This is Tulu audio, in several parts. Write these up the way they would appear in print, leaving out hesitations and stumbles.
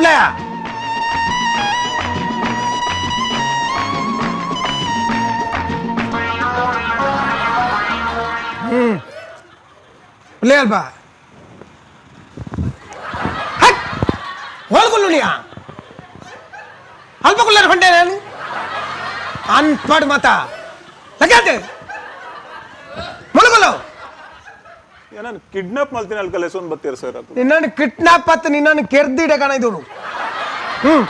ಕುಲ್ಲಯ. ಹ್ಮ್ ಉಲ್ಲೆ ಅಲ್ಪ ಹೋಲ್ಕೊಲ್ಲುಣಿಯಾ ಅಲ್ಪ ಕುಲ್ಲರ ಹೊಂಡೆ ನಾನು ಅನ್ಪಡ್ ಮತ ಲಗಾತೆ ಮುಳುಗುಲು. ನಾನು ಕಿಡ್ನಾಪ್ ಮಾಡ್ತೀನಿ ಅಲ್ಕ ಲೆಸೊಂದು ಬತ್ತೀರ ಸರ್ ಅದು. ನಿನ್ನನ್ನು ಕಿಡ್ನಾಪ್ ಅತ್ತ ನಿನ್ನನ್ನು ಕೆರ್ದಿಡ ಕಣ ಇದು. ಹ್ಮ್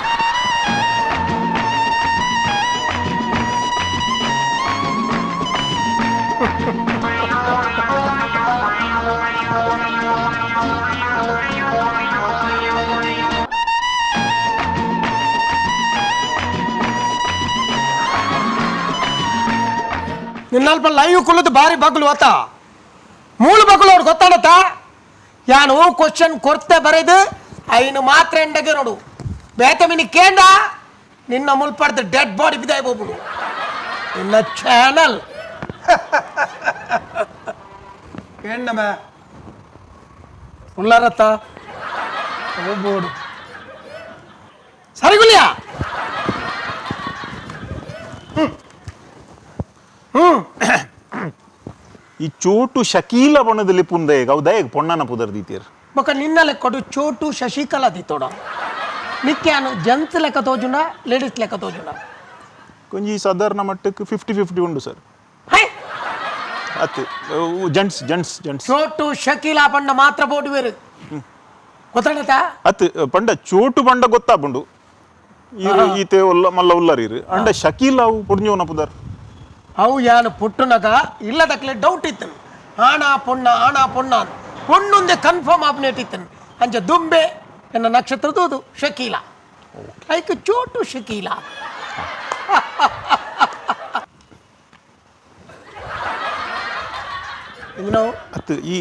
ನಿನ್ನಲ್ಪ ಲೈವ್ ಕುಲ್ಲದು ಬಾರಿ ಬಗ್ಲು ಅತ್ತ ಮೂಳು ಬಗ್ಲು ಅವ್ರು ಗೊತ್ತಾಡತ್ತ. ಯಾನು ಕ್ವಶನ್ ಕೊರ್ತೆ ಬರೆದು ಐನು ಮಾತ್ರ ಎಂಡಗೆ ನೋಡು ಬೇತ ಮಿನಿ ಕೇಂಡ ನಿನ್ನ ಮುಲ್ಪಡ್ದು ಡೆಡ್ ಬಾಡಿ ಬಿದ್ದಾಯ್ ಹೋಗ್ಬಿಡು ನಿನ್ನ ಚಾನಲ್ ಕೇಂಡಮ ಉಳ್ಳಾರತ್ತ ಹೋಗ್ಬೋಡು ಸರಿ ಗುಲಿಯಾ. ಹ್ಮ್ ಹ್ಮ್ ಈ ಚೋಟು ಶಕೀಲ ಬಣ್ಣದಲ್ಲಿ ಪುಂದಯಗ್ ಅವು ದಯಗ್ ಪೊಣ್ಣನ ಪುದರ್ ದೀತೀರ್. ಬೊಕ ನಿನ್ನ ಲೆಕ್ಕಡು ಚೋಟು ಶಶಿಕಲಾ ದಿತ್ತೋಡ ನಿತ್ಯಾನು ಜೆಂಟ್ಸ್ ಲೆಕ್ಕ ತೋಜುಂಡ ಲೇಡೀಸ್ ಲೆಕ್ಕ ತೋಜುಂಡ? ಕೊಂಜಿ ಸಾಧಾರಣ ಮಟ್ಟಕ್ಕೆ 50-50 ಉಂಡು ಸರ್. ಹೈ. ಅತ್ತು gents gents gents. Chotu Shakeela ಬಣ್ಣ ಮಾತ್ರ ಬೋಡುವೇರು ಗೊತ್ತಾಡತಾ? ಅತ್ತು ಪಂಡ ಚೋಟು ಪಂಡ ಗೊತ್ತಾಪುಂಡು ಈರು ಈತೆ ಉಲ್ಲ ಮಲ್ಲ ಉಲ್ಲರೀರು ಅಂಡ ಶಕೀಲ್ ಅವು ಪೊಡ್ಂಜೋನ ಪುದರ್. ಅವು ಯಾನು ಪುಟ್ಟುನಗ ಇಲ್ಲದಕ್ಲೆ ಡೌಟ್ ಇತ್ತನು ಆಣ ಪೊಣ್ಣ ಆಣ ಪೊಣ್ಣ ಅಂತ. ಪೊಣ್ಣುಂದೆ ಕನ್ಫರ್ಮ್ ಆಪ್ನೇಟ್ ಇತ್ತನು ಅಂಚ ದುಂಬೆ ಎನ್ನ ನಕ್ಷತ್ರ ತೂದು ಶಕೀಲಾ ಐಕ್ ಚೋಟು ಶಕೀಲಾ. ಇದು ನಾವು ಅತ್ತು ಈ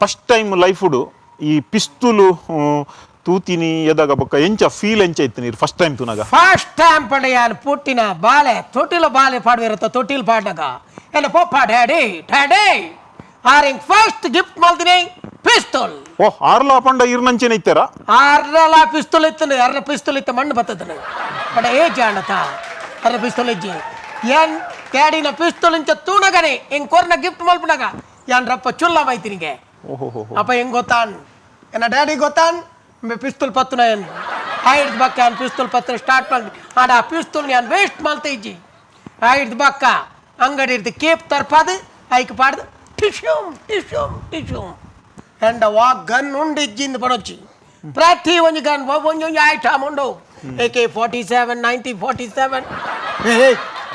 ಫಸ್ಟ್ ಟೈಮ್ ಲೈಫುಡು ಈ ಪಿಸ್ತೂಲು ತೂತಿನಿ ಎದಾಗ ಬೊಕ್ಕ ಎಂಚ ಫೀಲ್ ಎಂಚ ಇತ್ತು ನೀರು ಫಸ್ಟ್ ಟೈಮ್ ತೂನಾಗ? ಫಸ್ಟ್ ಟೈಮ್ ಪಡೆಯಾನ್ ಪುಟ್ಟಿನ ಬಾಲೆ ತೊಟ್ಟಿಲ ಬಾಲೆ ಪಾಡುವಿರುತ್ತ ತೊಟ್ಟಿಲ್ ಪಾಡ್ನಾಗ ಎಲ್ಲ ಪೊಪ್ಪ ಡ್ಯಾಡಿ ಡ್ಯಾಡಿ ಆರಿಂಗ್ ಫಸ್ಟ್ ಗಿಫ್ಟ್ ಮಾಡ್ತೀನಿ ಪಿಸ್ತೂಲ್. ಓ ಆರ್ಲ ಪಂಡ ಇರ್ನಂಚೆನೆ ಇತ್ತಾರ? ಅರ್ರಲ ಪಿಸ್ತೂಲ್ ಇತ್ತು, ಅರ್ರ ಪಿಸ್ತೂಲ್ ಇತ್ತು, ಮಣ್ಣು ಬತ್ತದ ಬಟ್ ಏಜ್ ಆಣತ ಅರ್ರ ಪಿಸ್ತೂಲ್ ಇಜ್ಜಿ. ಏನ್ ಡ್ಯಾಡಿನ ಪಿಸ್ತೂಲ್ ಇಂಚ ತೂಣಗನೆ ಹಿಂಗ್ ಕೊರ್ನ ಗಿಫ್ಟ್ ಮಲ್ಪನಾಗ ಯಾನ್ ರಪ್ಪ ಚುಲ್ಲ ಮಾಯ್ತಿನಿಗೆ. ಓಹೋ. ಅಪ್ಪ ಹೆಂಗ್ ಗೊತ್ತಾನ್ ಎನ್ನ ಡ್ಯಾಡಿ ಗೊತ್ತಾನ್ ಪಿಸ್ತೂಲ್ ಪತ್ತುನ ಏನ್ ಆಯ್ತು ಬಕ್ಕ ಅನ್ ಪಿಸ್ತೂಲ್ ಪತ್ರ ಸ್ಟಾರ್ಟ್ ಮಾಡಿ ಆಡ ಆ ಪಿಸ್ತೂಲ್ ನಾನು ವೇಸ್ಟ್ ಮಾಡ್ತಾ ಇಜ್ಜಿ. ಆಯ್ತು ಬಕ್ಕ ಅಂಗಡಿ ಇರ್ದು ಕೇಪ್ ತರ್ಪಾದು ಐಕ್ ಪಾಡ್ದು ಟಿಶ್ಯೂಮ್ ಟಿಶ್ಯೂಮ್ ಟಿಶ್ಯೂಮ್ ಎಂಡ ವಾ ಗನ್ ಉಂಡು ಇಜ್ಜಿಂದ ಪಡೊಚ್ಚಿ ಪ್ರತಿ ಒಂಜಿ ಗನ್ ಒಂಜಿ ಒಂಜಿ ಐಟಮ್ ಉಂಡು AK-47 1947.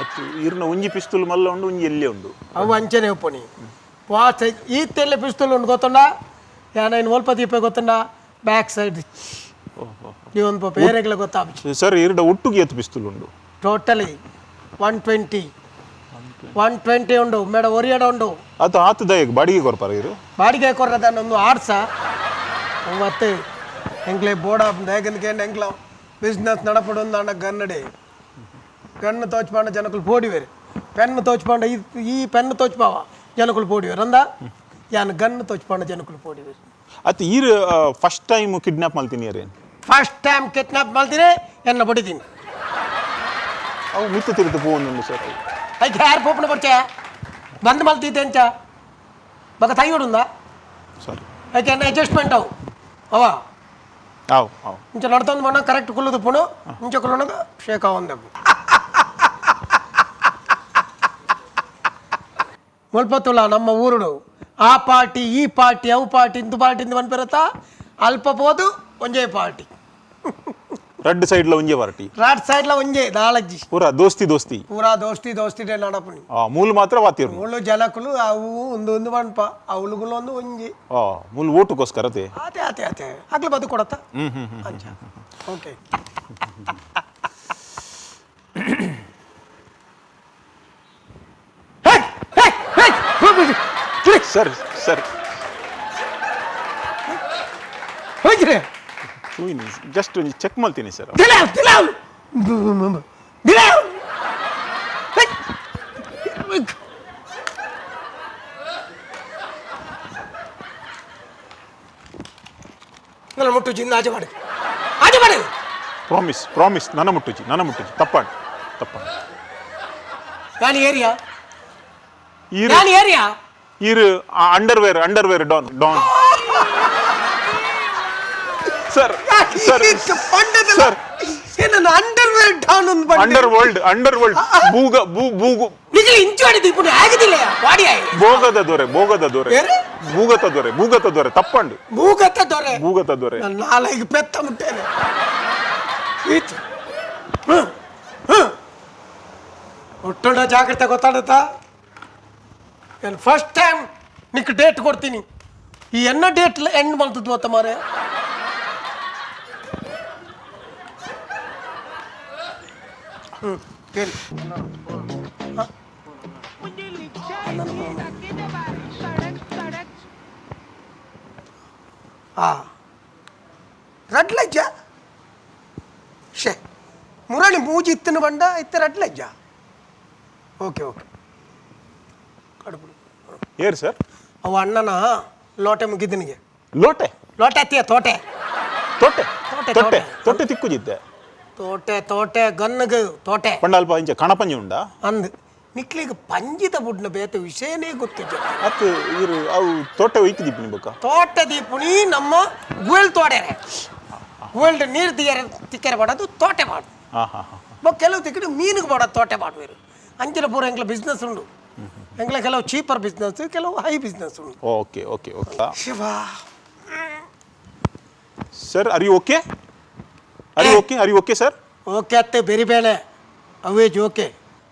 ಅತ್ತು ಇರ್ನ ಒಂಜಿ ಪಿಸ್ತೂಲ್ ಮಲ್ಲ ಉಂಡು ಒಂಜಿ ಎಲ್ಲೇ ಉಂಡು. ಅವು ಅಂಚನೆ ಒಪ್ಪುನಿ ವಾಚ್ ಈ ತೆಲ್ಲೆ ಪಿಸ್ತೂಲ್ ಉಂಡು ಗೊತ್ತುಂಡ ಯಾನ ಒಲ್ಪ ದೀಪ ಗೊತ್ತುಂಡ ಬ್ಯಾಕ್ ಸೈಡ್ ನೀವೊಂದು ಬೇರೆಗಳ ಗೊತ್ತಾಪಿ. ಸರ್ ಇರ್ಡ ಒಟ್ಟುಗೆ ಏತ್ ಪಿಸ್ತೂಲ್ ಉಂಡು? ಟೋಟಲಿ 120, 120 ಉಂಡು ಮೇಡ ಒರಿಯಡ ಉಂಡು. ಅದು ಆತು ದಯಗ್ ಬಾಡಿಗೆ ಕೊರ್ಪಾರ ಇರು? ಬಾಡಿಗೆ ಕೊರ್ರದನ್ನ ಒಂದು ಆರ್ಸ ಮತ್ತೆ ಎಂಕ್ಲೆ ಬೋರ್ಡ್ ಆಫ್ ದೇಗನ್ ಕೇಂದ್ರ ಎಂಕ್ಲ ಬಿಸ್ನೆಸ್ ನಡಪಡು ಅಂಡ ಗನ್ನಡಿ ಗನ್ನು ತೋಚ್ಪಾಂಡ ಜನಕುಲು ಪೋಡಿವೇರು ಪೆನ್ ತೋಚ್ಪಾಂಡ ಈ ಈ ಪೆನ್ ತೋಚ್ಪಾವ ಜನಕುಲು ಪೋಡಿವೇರು ಅಂದ ಯಾನ್ ಗನ್ನು ತೋಚ್ಪಾಂಡ ಜನಕುಲು ಪೋಡಿವೇರು. ಅತ್ತು ಈರ್ ಫಸ್ಟ್ ಟೈಮ್ ಕಿಡ್ನಾಪ್ ಮಲ್ತೀನಿ ಏನ್? ಫಸ್ಟ್ ಟೈಮ್ ಕಿಡ್ನಾಪ್ ಮಾಡ್ತೀನಿ ಎನ್ನ ಬಡಿತೀನಿ. ಅವು ಮಿತ್ತ ತಿರುತು ಪೋವೊಂದುಂಡು ಸರ್ ಅವು. ಐಕೆ ಯಾರು ಪೋಪನ ಕೊಡ್ಚೆ ಬಂದ್ ಮಲ್ತಿದ್ದೆ ಅಂಚ ಬಗ ತೈಯೋಡುಂದ. ಸಾರಿ. ಐಕೆ ಎನ್ನ ಅಡ್ಜಸ್ಟ್ಮೆಂಟ್ ಅವು ಅವ. ಅವು ಅವು. ಇಂಚ ನಡ್ತೊಂದು ಮಣ್ಣ ಕರೆಕ್ಟ್ ಕುಲ್ಲುದು ಪುಣು ಇಂಚ ಕುಲ್ಲುನಗ ಶೇಕ್ ಆವಂದವು ಮುಲ್ಪತ್ತುಲ್ಲ ನಮ್ಮ ಊರುಡು ಆ ಪಾರ್ಟಿ ಈ ಪಾರ್ಟಿ ಅವು ಪಾರ್ಟಿ ಇಂದು ಪಾರ್ಟಿ ಇಂದು ಪನ್ಪಿರತ್ತ ಅಲ್ಪ ಪೋದು ಒಂಜೇ ಪಾರ್ಟಿ. ರಡ್ಡ್ ಸೈಡ್ಲ ಒಂಜೆ ಪಾರ್ಟಿ. ರಾಟ್ ಸೈಡ್ಲ ಒಂಜೇ ದಾಳಜ್ಜಿ. ಪೂರಾ ದೋಸ್ತಿ ದೋಸ್ತಿ. ಪೂರಾ ದೋಸ್ತಿ ದೋಸ್ತಿ ನಡಪುನಿ. ಆ ಮೂಲು ಮಾತ್ರ ವಾತಿರ್ನು. ಮುಳ್ಳು ಜನಕುಲು ಅವು ಒಂದು ಒಂದು ಪನ್ಪ ಅವಳುಗುಲು ಒಂದು ಒಂಜಿ. ಆ ಮೂಲು ಓಟುಕೋಸ್ಕರ ಅದೇ. ಆತೆ ಆತೆ ಆತೆ ಆಗ್ಲಿ ಬದು ಕೊಡತ್ತ ಅಂಚ ಓಕೆ. Sir sir. ಹೋಗಿರಿ. ಜಸ್ಟ್ ಒಂಜಿ ಚೆಕ್ ಮಲ್ತೀನಿ ಸರ್. ದಿಲಾವ್ ದಿಲಾವ್ ದಿಲಾವ್. ಮುಟ್ಟು ಜಿಂದ ಆಚೆ ಮಾಡಿ ಆಚೆ. ಮಾಡಿ. ಪ್ರಾಮಿಸ್ ಪ್ರಾಮಿಸ್, ನನ್ನ ಮುಟ್ಟುಜಿ, ನನ್ನ ಮುಟ್ಟುಜಿ, ತಪ್ಪಾಂಡ್ ತಪ್ಪಾಂಡ್. ನಾನು ಏರಿಯಾ ಈರು ನಾನು ಏರಿಯಾ ಈರು underwear underwear don don sir sir sir. ನನ್ನ ಅಂಡರ್ವೇರ್ ಡೌನ್ ಒಂದು ಬಂಡೆ. Under world under world ಬೂಗ ಬೂ ಬೂಗು. ನಿಜ ಇಂಚು ಆಡಿದ್ದು ఇప్పుడు ಆಗುದಿಲ್ಲ ವಾಡಿ ಆಯಿ. ಭೋಗದ ದೊರೆ, ಭೋಗದ ದೊರೆ. ಏರು? ಭೂಗತ ದೊರೆ, ಭೂಗತ ದೊರೆ, ತಪ್ಪಂಡು. ಮೂಗತ್ತ ದೊರೆ. ಭೂಗತ ದೊರೆ. ನನ್ನ ನಾಲೈಗೆ ಪೆತ್ತ ಮುಟ್ಟೇನೆ ಈತು. ಹ್ಮ್ ಹ್ಮ್ ಹುಟ್ಟೋಣ ಜಾಗ್ರತೆ ಗೊತ್ತಾಡತ್ತಾ? ನಾನು ಫಸ್ಟ್ ಟೈಮ್ ನಿಕ್ ಡೇಟ್ ಕೊಡ್ತೀನಿ. ಈ ಎನ್ನ ಡೇಟ್ ಎಂಡ್ ಮಾಡ್ತದ್ದು ಗೊತ್ತ ಮಾರೆ? ಹ್ಞೂ ಹೇಳಿ. ಹಾಂ, ರಡ್ಲಜ್ಜ ಶೇ ಮುರಳಿ ಮೂಜಿ ಇತ್ತಿನ ಬಂಡ ಇತ್ತ ರಡ್ಲಜ್ಜ. Okay okay ಕಡ್ಬಿಡು. ಏರ್ ಸರ್? ಅವ ಅಣ್ಣನ ಲೋಟೆ ಮುಗಿದನಿಗೆ. ಲೋಟೆ? ಲೋಟೆ ಅತ್ತಿಯ ತೋಟೆ. ತೊಟ್ಟೆ. ತೋಟೆ, ತೊಟ್ಟೆ. ತೋಟೆ. ತೊಟ್ಟೆ ತಿಕ್ಕುಜಿದ್ದೆ. ತೋಟೆ ತೋಟೆ ಗನ್ನಗ ತೋಟೆ. ಪಂಡ ಅಲ್ಪ ಇಂಚ ಕಣಪಂಜಿ ಉಂಡಾ? ಅಂದ್ ನಿಕ್ಲಿಗೆ ಪಂಜಿದ ಬುಡ್ನ ಬೇತ ವಿಷಯನೇ ಗೊತ್ತಿಜ್ಜ. ಅತ್ತು ಇರು, ಅವು ತೋಟೆ ಒಯ್ಕಿದಿಪ್ಪು ನಿಂಬಕ್ಕ. ತೋಟ ದೀಪುಣಿ ನಮ್ಮ ಗುವೆಲ್ ತೋಡೆರೆ, ಗುವೆಲ್ಡ್ ನೀರು ದಿಯರೆ ತಿಕ್ಕರೆ ಮಾಡೋದು ತೋಟೆ ಮಾಡು. ಹಾ ಹಾ ಹಾ. ಬೊ ಕೆಲವು ತಿಕ್ಕಡು ಮೀನಿಗೆ ಮಾಡೋದು ತೋಟೆ ಮಾಡುವರು. ಅಂಚಿನ ಪೂರ ಎಂಗ್ಲ ಬಿಸ್ನೆಸ್ ಉಂಡು. ಎಂಗ್ಲ ಕೆಲವು ಚೀಪರ್ ಬಿಸ್ನೆಸ್, ಕೆಲವು ಹೈ ಬಿಸ್ನೆಸ್ ಉಂಡು. Okay okay okay. Shiva. Sir, are you okay? Are you okay? Are you okay sir? Okay ಅತ್ತೆ, ಬೇರೆ ಬೇಳೆ ಅವೇ ಜೋಕೆ.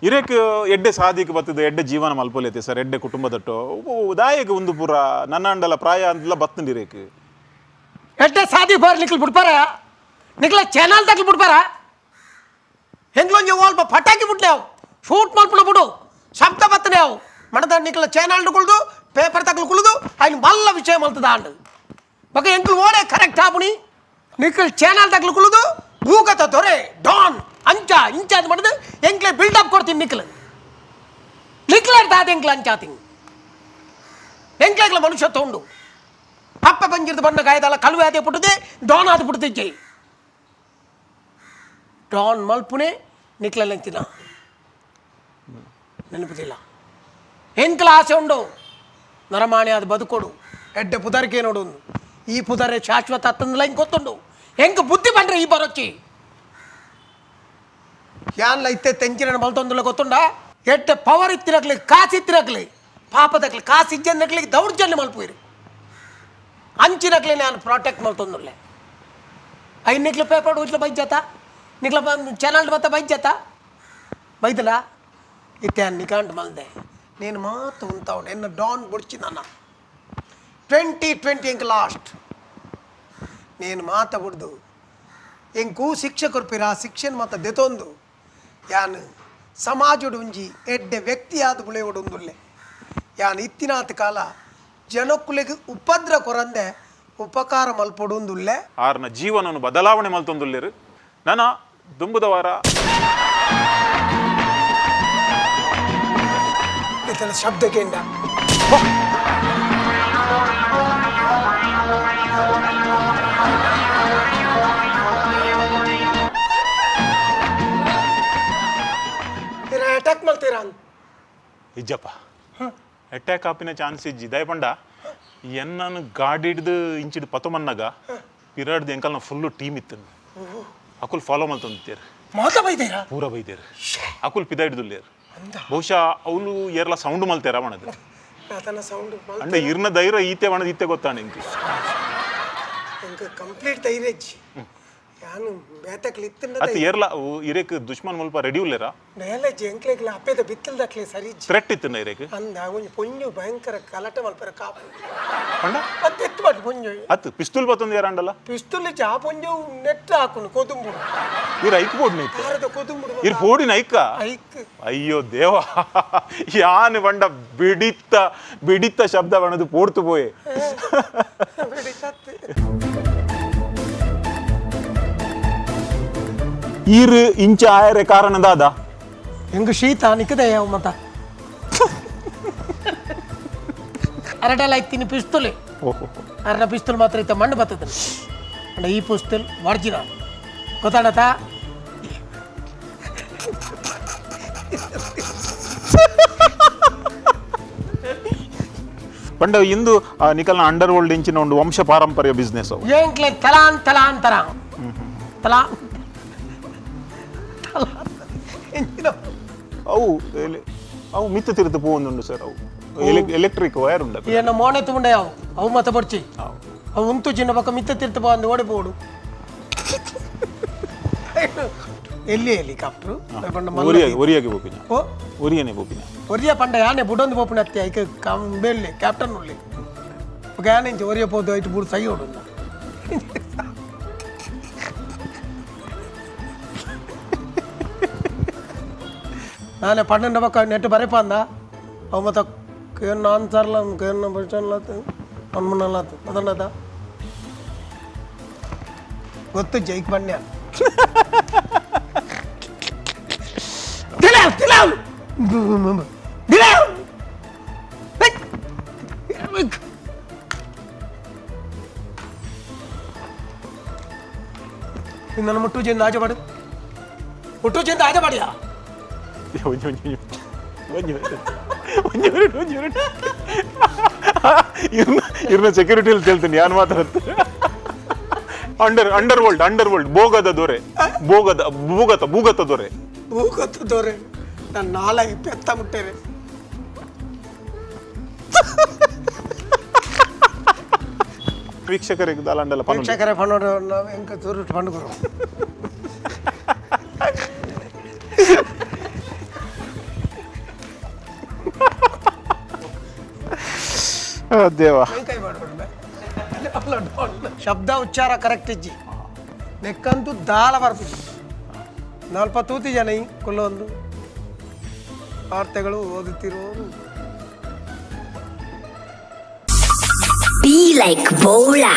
ಇರೇಕ್ ಎಡ್ಡೆ ಸಾದಿಕ್ ಬತ್ತದ, ಎಡ್ಡೆ ಜೀವನ ಮಲ್ಪೊಲೈತೆ ಸರ್, ಎಡ್ಡೆ ಕುಟುಂಬದಟ್ಟು ದಾಯಕ ಒಂದು ಪೂರ ನನ್ನ ಅಂಡಲ ಪ್ರಾಯ ಅಂದಲ ಬತ್ತಂಡು ಇರೇಕ್. ಎಡ್ಡೆ ಸಾದಿ ಬಾರ್ ನಿಕ್ಲು ಬಿಡ್ಪಾರ? ನಿಕ್ಲ ಚಾನಲ್ ತಗ್ಲು ಬಿಡ್ಪಾರ? ಹೆಂಗ್ಲೊಂಜಿ ಅಲ್ಪ ಪಟಾಕಿ ಬಿಡ್ಲೆ ಅವು ಶೂಟ್ ಮಾಡ್ಬಿಡ ಬಿಡು, ಶಬ್ದ ಬತ್ತನೆ ಅವು ಮಣದ. ನಿಕ್ಲ ಚಾನಲ್ ಕುಳ್ದು ಪೇಪರ್ ತಗ್ಲು ಕುಳ್ದು ఆయన ಮಲ್ಲ ವಿಷಯ ಮಲ್ತದ ಅಂಡು ಬೊಕ ಎಂಕ್ಲು ಓಡೆ ಕರೆಕ್ಟ್ ಆಪುಣಿ. ನಿಕ್ಲ್ ಚಾನಲ್ ತಗ್ಲು ಕುಳ್ದು ಭೂಗತ ದೊರೆ ಡಾನ್ ಅಂಚ ಇಂಚ ಅಂತ ಮಾಡಿದ್ ಎಂಕ್ಲೆ ಬಿಲ್ಡಪ್ ಕೊಡ್ತೀನಿ. ನಿಕ್ಲು ನಿಕ್ಲ ದಾದ ಎಂಕ್ಲ ಅಂಚಾತಿಂಗ್ ಎಂಕ್ಲೆಗ್ಲ ಮನುಷ್ಯ ತೋಂಡು ಅಪ್ಪ ಬಂಜಿರ್ದು ಬಣ್ಣ ಗಾಯದಲ್ಲ ಕಳುವೆ ಅದೇ ಪುಟ್ಟದೆ ಡಾನ್ ಆದ ಪುಟ್ಟದಿಜ್ಜೆ. ಡಾನ್ ಮಲ್ಪುನೆ ನಿಕ್ಲಂತಿನ ನೆನಪುದಿಲ್ಲ. ಎಂಕ್ಲ ಆಸೆ ಉಂಡು ನರಮಾಣಿ ಅದು ಬದುಕೋಡು, ಎಡ್ಡೆ ಪುದರ್ಕೆ ನೋಡು. ಈ ಪುದರೆ ಶಾಶ್ವತ ಅತ್ತಂದಲ ಹಿಂಗೆ ಗೊತ್ತುಂಡು. ಹೆಂಗೆ ಬುದ್ಧಿ ಬಂದ್ರೆ ಈ ಬರೋಚ್ಚಿ ಯಾನ್ಲ ಇತ್ತೆ ತೆಂಚಿನ ಮಲ್ತೊಂದುಲ್ಲ ಗೊತ್ತುಂಡ? ಎಡ್ಡೆ ಪವರ್ ಇತ್ತಿರಕ್ಲಿ, ಕಾಸು ಇತ್ತಿರಕ್ಲಿ, ಪಾಪದಕ್ಲಿ ಕಾಸು ಇಜ್ಜಂದಕ್ಲಿ ದೌರ್ಜನ್ಯ ಮಲ್ಪುಯಿರಿ. ಅಂಚಿನಕ್ಲೆ ನಾನು ಪ್ರೊಟೆಕ್ಟ್ ಮಲ್ತೊಂದುಲ್ಲೆ. ಐದು ನಿಕ್ಲ ಪೇಪರ್ ಉಜ್ಲ ಬೈಜಾತ, ನಿಕ್ಲ ಚಾನಲ್ ಬತ್ತ ಬೈಜಾತ ಬೈದಲ ಇತ್ತೆ ನಿಕಾಂಟ್ ಮಲ್ದೆ. నేను ಮಾತು ఉంటావు ಎನ್ನ ಡಾನ್ ಬುಡ್ಚಿ ನನ್ನ 2020 ಇಂಕ ಲಾಸ್ಟ್ నేను ಮಾತ ಬುಡ್ದು ಎಂಕೂ ಶಿಕ್ಷೆ ಕೊರ್ಪಿರ. ಆ ಶಿಕ್ಷೆನ ಮಾತ ದೆತೊಂದು ಯಾನ್ ಸಮಾಜಡು ಒಂಜಿ ಎಡ್ಡೆ ವ್ಯಕ್ತಿ ಆದ ಬುಳೆಯೋಡು ಉಂದುಲ್ಲೆ. ಯಾನ್ ಇತ್ತಿನಾತ ಕಾಲ ಜನಕ್ಕುಲೆಗ್ ಉಪದ್ರ ಕೊರಂದೆ ಉಪಕಾರ ಮಲ್ಪೊಡು ಉಂದುಲ್ಲೆ. ಆರ್ನ ಜೀವನವನ್ನು ಬದಲಾವಣೆ ಮಲ್ತೊಂದುಲ್ಲೇರು. ನನ ದುಂಬುದ ವಾರ ಇತನ ಶಬ್ದಕ್ಕೆಂಡ. ಅಟ್ಯಾಕ್ ಮಾಡ್ತೀರಾ ಅಂತ? ಇಜ್ಜಪ್ಪ, ಅಟ್ಯಾಕ್ ಆಪಿನ ಚಾನ್ಸ್ ಇಜ್ಜಿ. ದಯಪಂಡ ಎನ್ನನು ಗಾಡಿಡ್ದು ಇಂಚಿಡ್ ಪತೊಮನ್ನಗ ಪಿರಾಡ್ದು ಎಂಕಲ್ನ ಫುಲ್ಲು ಟೀಮ್ ಇತ್ತು. ಅಕುಲ್ ಫಾಲೋ ಮಲ್ತೊಂದಿತ್ತೇರು. ಮಾತ ಬೈದೇರಾ? ಪೂರ ಬೈದೇರು. ಅಕುಲ್ ಪಿದಾಯಿಡ್ದುಲ್ಲೇರು. ಬಹುಶಃ ಅವಳು ಏರ್ಲ ಸೌಂಡ್ ಮಲ್ತೇರ ಮಣದು. ಆತನ ಸೌಂಡ್. ಅಂಡ ಇರ್ನ ಧೈರ್ಯ ಈತೆ ಮಣದ ಇತ್ತೆ ಗೊತ್ತಾಣ ಇಂಕ್. ಎಂಕ್ ಕಂಪ್ಲೀಟ್ ಧೈರ್ಯ ಇಜ್ಜಿ. ಯಾನು ಬೇತಕ್ಲಿ ಇತ್ತಿನ. ಅತ್ ಏರ್ಲ ಇರೇಕ್ ದುಶ್ಮನ್ ಮುಲ್ಪ ರೆಡಿ ಉಲ್ಲೇರ? ನೇಲಜ್ಜಿ ಎಂಕ್ಲೆಗ್ಲ ಅಪ್ಪೆದ ಬಿತ್ತಲ್ದಕ್ಲೆ ಸರಿ ಇಜ್ಜಿ. ಥ್ರೆಟ್ ಇತ್ತು ಇರೇಕ್. ಅಂದ ಒಂಜಿ ಪೊಂಜು ಭಯಂಕರ ಕಲಟೆ ಮಲ್ಪರ ಕಾಪು. ಪಂಡ? ಅತ್ತೆ ಎತ್ತು ಬಾಟ್ ಪೊಂಜು. ಅತ್ ಪಿಸ್ತೂಲ್ ಬತ್ತೊಂದು ಏರಾಂಡಲ್ಲ. ಪಿಸ್ತೂಲ್ ಆ ಪೊಂಜು ನೆಟ್ ಹಾಕುನು ಕೊದುಂಬುಡು. ಇರ್ ಐಕ್ ಬೋಡ್ನ ಇತ್ತೆ? ಭಾರತ ಕೊದುಂಬುಡು. ಇರ್ ಫೋಡಿನ ಐಕ್ಕ? ಐಕ್. ಅಯ್ಯೋ ದೇವ, ಯಾನ್ ಬಂಡ ಬಿಡಿತ್ತ ಬಿಡಿತ್ತ ಶಬ್ದ ಬಣದು ಪೋಡ್ತು ಪೋಯೆ. ಬಿಡಿತತ್ತು. ಈರ್ ಇಂಚ ಆಯರೆ ಕಾರಣ ದಾದ? ಎಂಗ್ ಶೀತ ನಿಕ್ಕದೆ ಯಾವ ಮತ ಅರಟಲ ಇತ್ತೀನಿ ಪಿಸ್ತೂಲ್. ಓಹೋ. ಅರನ ಪಿಸ್ತೂಲ್ ಮಾತ್ರ ಇತ್ತ ಮಣ್ಣು ಬರ್ತದೆ. ಅಂಡ ಈ ಪಿಸ್ತೂಲ್ ಒರಿಜಿನಲ್. ಗೊತ್ತಾಡತ? ಪಂಡ ಇಂದು ನಿಕಲ್ನ ಅಂಡರ್ ವರ್ಲ್ಡ್ ಇಂಚಿನ ಒಂದು ವಂಶ ಪಾರಂಪರ್ಯ ಬಿಸ್ನೆಸ್ ಅವು. ಎಂಕ್ಲೆ ತಲಾನ್ ತಲಾಂತರ ತಲಾ ತಲಾ ಎಂಚಿನ? ಅವು ಅವು ಮಿತ್ತು ತಿರುತು ಪೋವೊಂದುಂಡು ಸರ್, ಅವು ಎಲೆಕ್ಟ್ರಿಕ್ ವೈರ್ ಉಂಡು. ಏನ ಮೋನೆ ತುಂಡೆ ಅವು ಅವು ಮತ ಬಡ್ಚಿ. ಅವು ಉಂತು ಚಿನ್ನ ಪಕ್ಕ ಮಿತ್ತ ತಿರ್ತು ಬಂದು ಓಡಿ ಪೋಡು. ಎಲ್ಲಿ ಹೆಲಿಕಾಪ್ಟರ್? ಒರಿಯಾಗಿ ಒರಿಯಾಗಿ ಪೋಪಿನ. ಓ. ಒರಿಯನೆ ಪೋಪಿನ. ಒರಿಯ ಪಂಡ ಯಾನೆ ಬುಡೊಂದು ಪೋಪಿನ ಅತ್ತೆ. ಐಕ ಕಂಬೇಲ್ಲೆ ಕ್ಯಾಪ್ಟನ್ ಉಳ್ಳಿ ಬೊಕ ಯಾನೆ ಇಂಚ ಒರಿಯ ಪೋದು ಐಟ್ ಬುಡು ಸೈ ಓಡುಂದ. ನಾನೇ ಪನ್ನೊಂದು ಬೊಕ ನೆಟ್ ಬರೆಪಂದ. ಅವು ಮತ್ತ ಕೇನ್ ಆನ್ಸರ್ಲ ಕೇನ್ ಕ್ವಶನ್ಲ ಅನ್ಮನಲ್ಲ ಅದನ್ನದ ಗೊತ್ತು ಜೈಕ್ ಬನ್ಯ. ದಿಲಾವ್ ದಿಲಾವ್ ದಿಲಾವ್. ನನ್ನ ಮುಟ್ಟು ಜಿಂದ ಆಚೆ ಪಾಡು, ಮುಟ್ಟು ಜಿಂದ ಆಚೆ ಪಾಡಿಯಾ. ಒಂಜಿ ಒಂಜಿ ಒಂಜಿ ಒಂಜಿ ಒಂಜಿ ಮಿನಿಟ್, ಒಂಜಿ ಮಿನಿಟ್. ಇರ್ನ ಇರ್ನ ಸೆಕ್ಯೂರಿಟಿಯಲ್ಲಿ ಕೇಳ್ತೀನಿ ಯಾರು ಮಾತಾಡ್ತಾರೆ. ಅಂಡರ್ ವರ್ಲ್ಡ್, ಅಂಡರ್ ವರ್ಲ್ಡ್ ಭೋಗದ ದೊರೆ, ಭೋಗದ ಭೂಗತ ಭೂಗತ ದೊರೆ. ಭೂಗತ ದೊರೆ. ನಾನು ನಾಲಾಗಿ ಪೆತ್ತ ಮುಟ್ಟೇನೆ. ವೀಕ್ಷಕರಿಗೆ ದಾಲಾಂಡಲ ಪನ್ನೊಂದು. ವೀಕ್ಷಕರೇ, ಪನ್ನೊಂದು ನಾವು ಎಂಕ ತುರುಟು ಪಂಡುಕೊರು. ಆ, ದೇವ. ಕೈ ಮಾಡ್ಬಿಡ್ಬೆ. ಶಬ್ದ ಉಚ್ಚಾರ ಕರೆಕ್ಟ್ ಇಜ್ಜಿ. ನೆಕ್ಕಂತೂ ದಾಳ ಬರ್ತಿದ್ದಿ ನಲ್ಪ ತೂತಿ ಜನ ಈ ಕುಲ್ಲೊಂದು ವಾರ್ತೆಗಳು ಓದುತ್ತಿರುವವರು. Be like Bola.